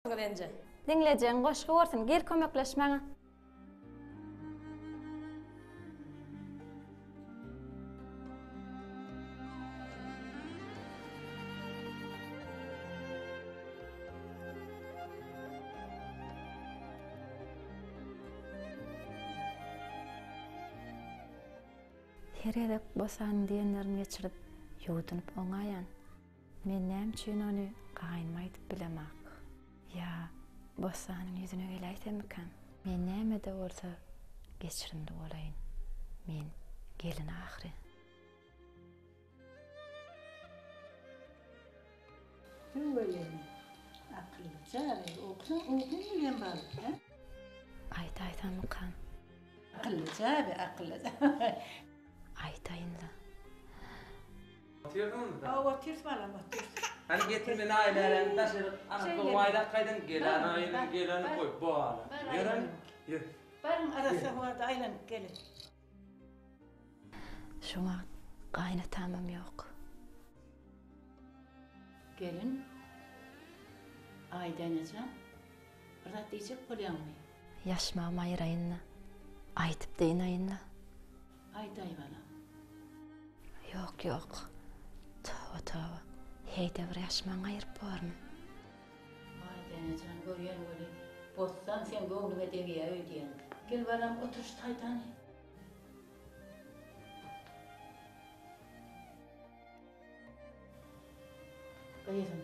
Gyz enje. Diňlejegiň goşgy bolsun, gel kömekleş maňa. Her gezek Bosanyň diýenlerini geçirip, ýuwdunyp oňaýan. Men näme üçin ony gaýnyma aýdyp bilemak? Ýa Bossanyň ýüzüne geläýsemmikäm? Men näme-de bolsa geçirimli bolaýyn. Men gelin ahyry. Tüweleme. Akyllyja gyz. Okuň, okuň bilýän baly, hä? Aýdaýsammykam? Akyllyja be, akyllyja. Aýdaýyn-la. Otyrsyňyzda? Hawa, otyrys balam, otyrys. Hany getir men aýlaýyn, daşary anasy aýlap gaýdan gelen aýyny geleni goý bala. Ýör ýör. Baryň arassa howada aýlanyp geliň. Şu wagt gaýynatamam ýok. Gelin, Aýdäne jan, bir zat diýjek bolýaňmy? Ýaşmagym aýyraýyn-da, aýdyp dynaýyn-da. Aýdaý balam. Ýok, ýok. Toba, toba. Heý-de bir ýaşmagyňy aýyryp bormy? Aýdäne jan, görýän weli, Bossan seň göwnüňe degýä öýdýän. Gel balam, otur şu taýdany. Gyzym,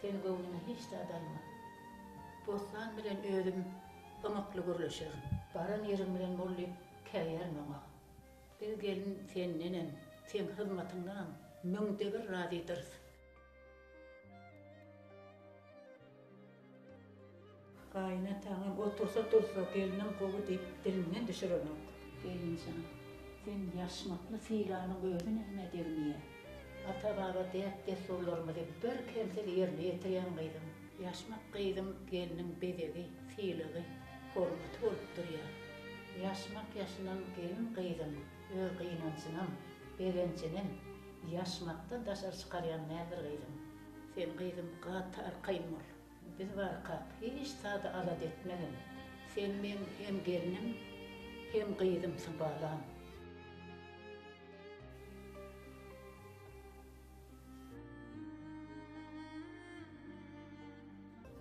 sen göwnüňe hiç zat alma. Bossan bilen özüm ymykly gürleşerin. Baran ýeriň bilen bol diýip käýerin oňa. Biz gelin sendenem, seň hyzmatyňdanam müňde bir razydyrys. Gaýynataňam otursa-tursa gelnim gowy diýip dilinden düşürenok. Gelinjan, sen ýaşmakly sylanyň özi nämä degmeýä? Ata-baba däp-dessurlarymyzy birkemsiz ýerine ýetirýäň gyzym. Ýaşmak gyzym gelniň bezegi, sylagy, hormaty bolup durýar. Ýaşmak ýaşynan gelin gyzyň öz gynanjynam, begenjinem ýaşmakdan daşary çykarýan däldir gyzym. Sen gyzym gaty arkaýyn bol. Biz barkak hiç zady alada etmegin. Sen meň hem gelnim, hem gyzymsyň balam.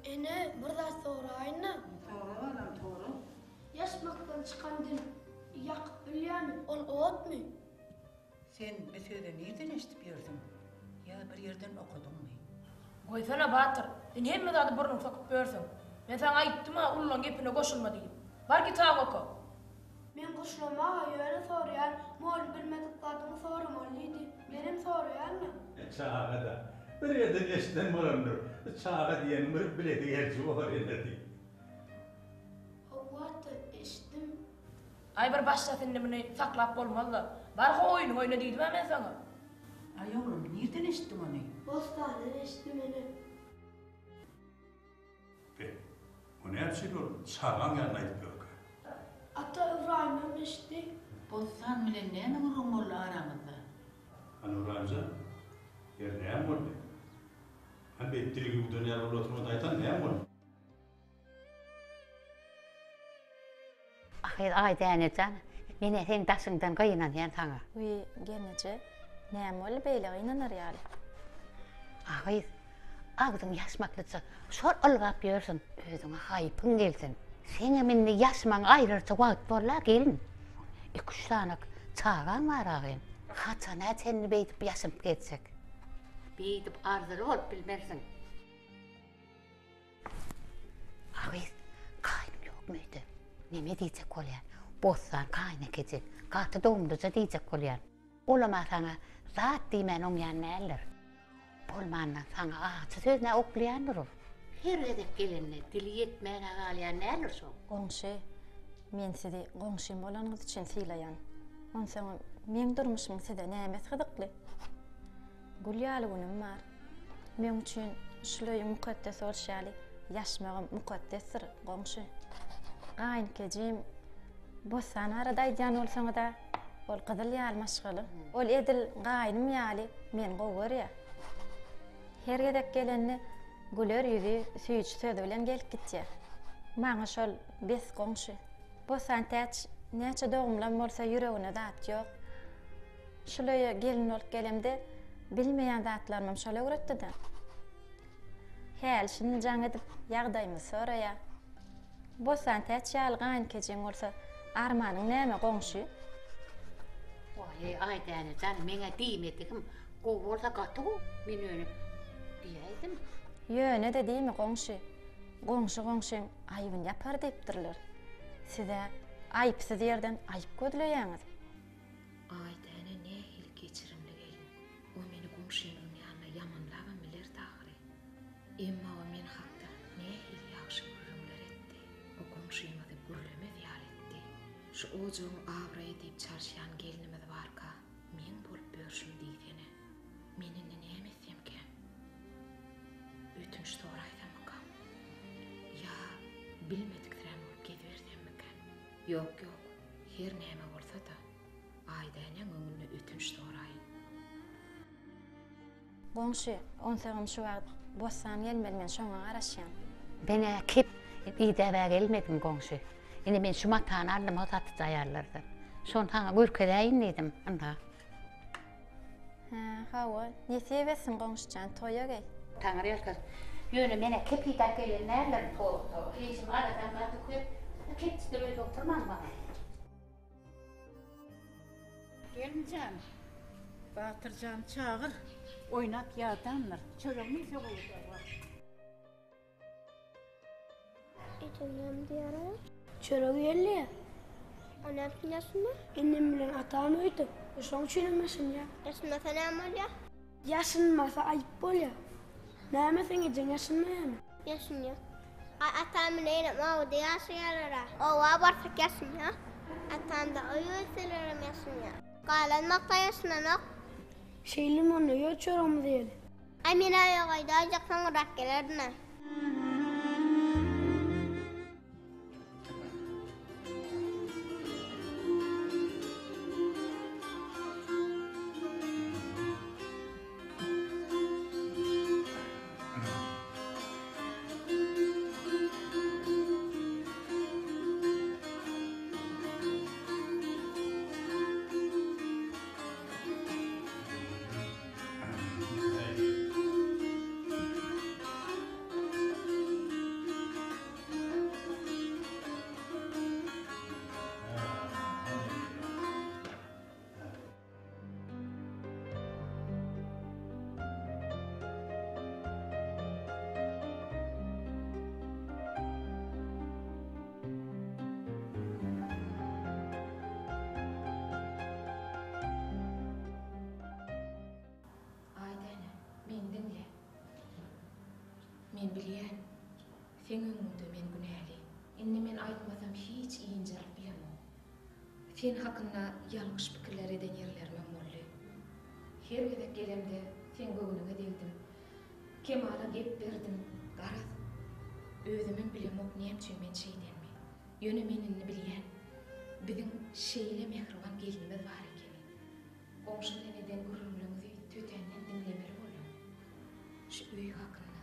Ene, bir zat soraýyn-da? Sora balam, sora. Ýaşmakdan çykan dil ýakyp bilýärmi? Ol otmy? Sen bu sözi nirden eşidip ýörsüň? Ýa bir ýerden okadyňmy? Goýsana Batyr, sen hemme zady burnuňy sokup ýörsüň. Men saňa aýtdym-a ululaň gepine goşulma diýip. Bar kitaby oka. Men goşulamag-a ýöne soraýan, mollum bilmedik zadyňy soramaly diýdi. Menem soraýan-da. Çaga-da. Bir ýerden eşiden bolandyr. Çaga diýeniň bir bilesi gelji bor ene diýip. Hawa ata, eşitdim. Aý bir başlasyn indi muny saklap bolmazda. Bar ho oýnuňy oýna diýdim-ä men saňa. Aý oglum, nirden eşitdiň ony? Bossandan eşitdim ene. Be, o näme üçin ol çagaň ýanynda aýdyp ýörkä? Ata Ybraýymam eşitdi. Bossan bilen näme gürrüň boldy araňyzda? Hany Ybraýymjan, ýeri näme boldy? Hany beýdip diliňi ýuwdan ýaly bolup oturma-da aýtsana, näme boldy? Ahyr Aýdäne jan, men-ä seň daşyňdan gynanýan saňa. Wiý, gelneje, näme boldy beýle gynanar ýaly? A gyz, agzyň ýaşmaklyja şol ylgap ýörsüň, özüňe haýpyň gelsin. Seňem indi ýaşmagyň aýrarça wagt boldy-a gelin. Iki-üç sany çagaň bar agyn. Haçana çenli beýdip ýaşynyp gezjek? Beýdip arzyly bolup bilmersiň. A gyz, gaýnym ýokmy öýde? Neme diýjek bolýan? Bossan gaýynekejik, gaty dogumlyja diýjek bolýan. Olam-a saňa zat diýmän oňýan däldir. Bolmanda saňa ajy söz-nä oklaýandyr ol. Her gezek gelende dili ýetmän-ä galýan däldir şoň. Goňşy, men sizi goňşym bolanyňyz üçin sylaýan. Onsoňam meň durmuşymyň size nämesi gyzykly? Gül ýaly günüm bar. Meň üçin şul öýüň mukaddes bolşy ýaly, ýaşmagam mukaddesdir, goňşy. Gaýynkejim, Bossan barada aýdýan bolsaňyz-a, ol gyzyl ýaly maşgala. Ol edil gaýnym ýaly meni gowy görýär. Her gezek gelende. Güler ýüzi, süýji sözi bilen gelip gitýär. Maňa şol bes goňşy. Bossantäç näçe dogumlam bolsa ýüreginde zat ýok. Şul öýe gelin bolup gelemde bilmeýän zatlarymam şol öwretdi-de. Häli-şindi jaň edip ýagdaýymyzy soraýar. Bossantäç ýaly gaýynkejeň bolsa armanyň näme goňşy? Waý, Aýdäne jan, meň-ä diýmedigim gowy bolsa gaty gowy, men ýöne diýäýdim. Ýöne-de diýme goňşy, goňşy goňşyň aýybyny ýapar diýipdirler. Siz-ä aýypsyz ýerden aýyp gözleýäňiz. Aýdäne nähili geçirimli gelin. O meni goňşymyzyň ýanynda ýamanlabam bilerdi ahyry. Emma o men hakda nähili ýagşy gürrüňler etdi. O goňşymyzy gürlemez ýaly etdi. Şu ojagyň abraýy diýip çalyşýan gelnimiz barka, meň bolup ýörşüm diýsene. Men indi näme etsemkäm? Ötünç soraýsammykam? Ýa bilmediksirän bolup gezibersemmikäm? Ýok, ýok, her näme bolsa-da, Aýdänäň öňünde ötünç soraýyn. Goňşy, onsoňam şu wagt Bossan gelmeli, men şoňa garaşýan. Men-ä kep idäb-ä gelmedim, goňşy. Indi men şu matany aldym o satyjy aýallardan. Şony saňa görkezäýin diýdim, ynha. Hä, hawa, nesip etsin goňşy jan, toýa geý. Taňry ýalkasyn. Ýöne men-ä kep idäp gelen däldirin, togta. Işim aladam gaty köp. Kepçidir öýde oturmaň maňa. Gelinjan, Batyrjany çagyr, oýnap ýadandyr. Çöregini iýse gowy-da. Ejem näme diýýär-ä? Çörek iýeli. O näme üçin ýaşynýar? Enem bilen atam öýde. Şoň üçinem ýaşynýar. Ýaşynmasa näme bolýar? Ýaşynmasa aýyp bolýar. Näme seň ejeň ýaşynmaýarmy? Ýaşynýar. Aý atam bilen enem obada ýaşaýarlar-a. Oba barsak ýaşynýar. Atam dagy ölselerem ýaşynýar. Galan wagta ýaşynanok. Şeýlemi onda ýör çöregimizi iýeli. Aý men-ä ýok aýdaýjak soňurak gelerdim-ä. Aýdäne, meni diňle. Men bilýän, seň öňüňde men günäli. Indi men aýtmasam hiç ynjalyp bilemok. Sen hakynda ýalňyş pikirler eden ýerlerimem boldy. Her gezek gelemde seň göwnüňe degdim. Kemala gep berdim, garaz, özümem bilemok näme üçin men şeýdenimi. Ýöne men indi bilýän, biziň şeýle mähriban gelnimiz bar ekeni. Goňşy bilen eden gürrüňleriňizi tötänden diňlemeli boldum. Şu öý hakynda,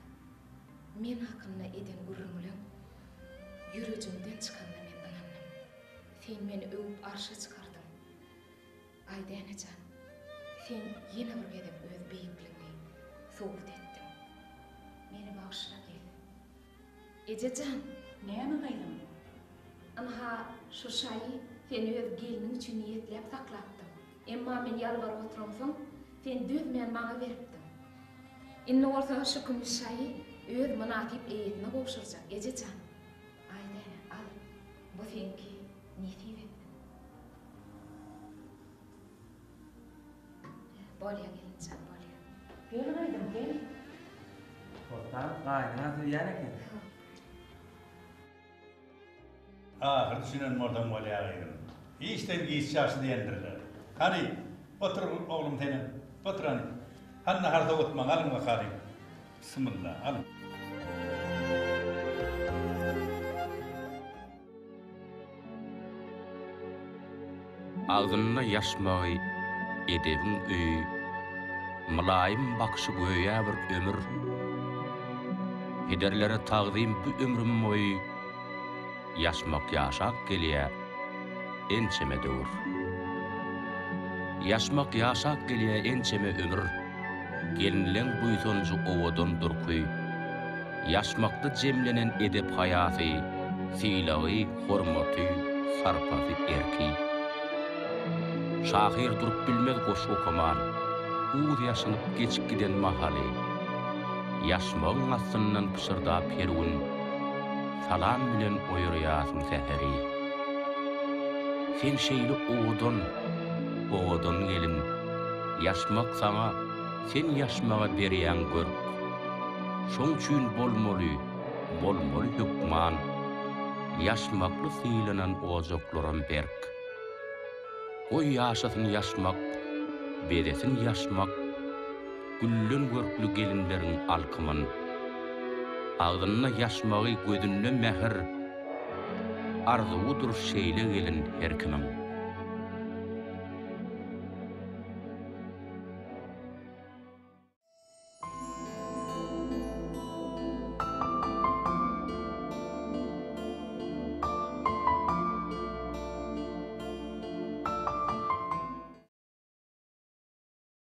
men hakynda eden gürrüňleň ýürejiňden çykanyna men ynandym. Sen meni öwüp arşa çykardyň. Aýdäne jan, sen ýene bir gezek öz beýikligiňi subut etdiň. Meni bagyşla gelin. Eje jan! Näme gyzym? Ynha, şu şaýy sen öz gelniň üçin niýetläp saklapdyň. Emma men ýalbaryp oturamsoň, sen dözmän maňa beripdiň. Indi bolsa şu kümüş şaýy öz mynasyp eýesine gowşurjak, eje jan. Aýdäne, al, bu seňki, nesip etsin. Bolýa gelinjan, bolýa. Gel gyzym, gel. Soltan gaýnyňam söýýän eken. Ahyr düşünen bolsaň bolýa gyzym. Işden giç ýagşy diýendirler. Hany, otur oglum senem. Otur hany. Hany nahar sowatmaň, alyň bakalyň. Bismilla, alyň. Agzynda ýaşmagy edebiň öýi, Mylaýym bakyşy göýä bir ömür. Pederlere tagzym bu ömrüm boýy Ýaşmak ýaşap gelýä ençeme döwür. Ýaşmak ýaşap gelýä ençeme ömür, Gelinleň buýsanjy owadan durky. Ýaşmakda jemlenen edep-haýasy, Sylagy, hormaty, sarpasy, erki. Şahyr durup bilmez goşgy okaman, Uz ýaşynyp geçip giden mahaly. Ýaşmagyň astyndan pyşyrdap her gün, Salam bilen oýarýarsyň säheri. Sen şeýle owadan, owadan gelin, Ýaşmak saňa, sen ýaşmaga berýäň görk. Şoň üçin bolmaly, bolmaly hökman, Ýaşmakly sylanan ojaklaram berk. Goý ýaşasyn ýaşmak, bezesin ýaşmak, Gülden görkli gelinleriň alkymyn. Agzynda ýaşmagy, gözünde mähir, Arzuwydyr şeýle gelin her kimiň.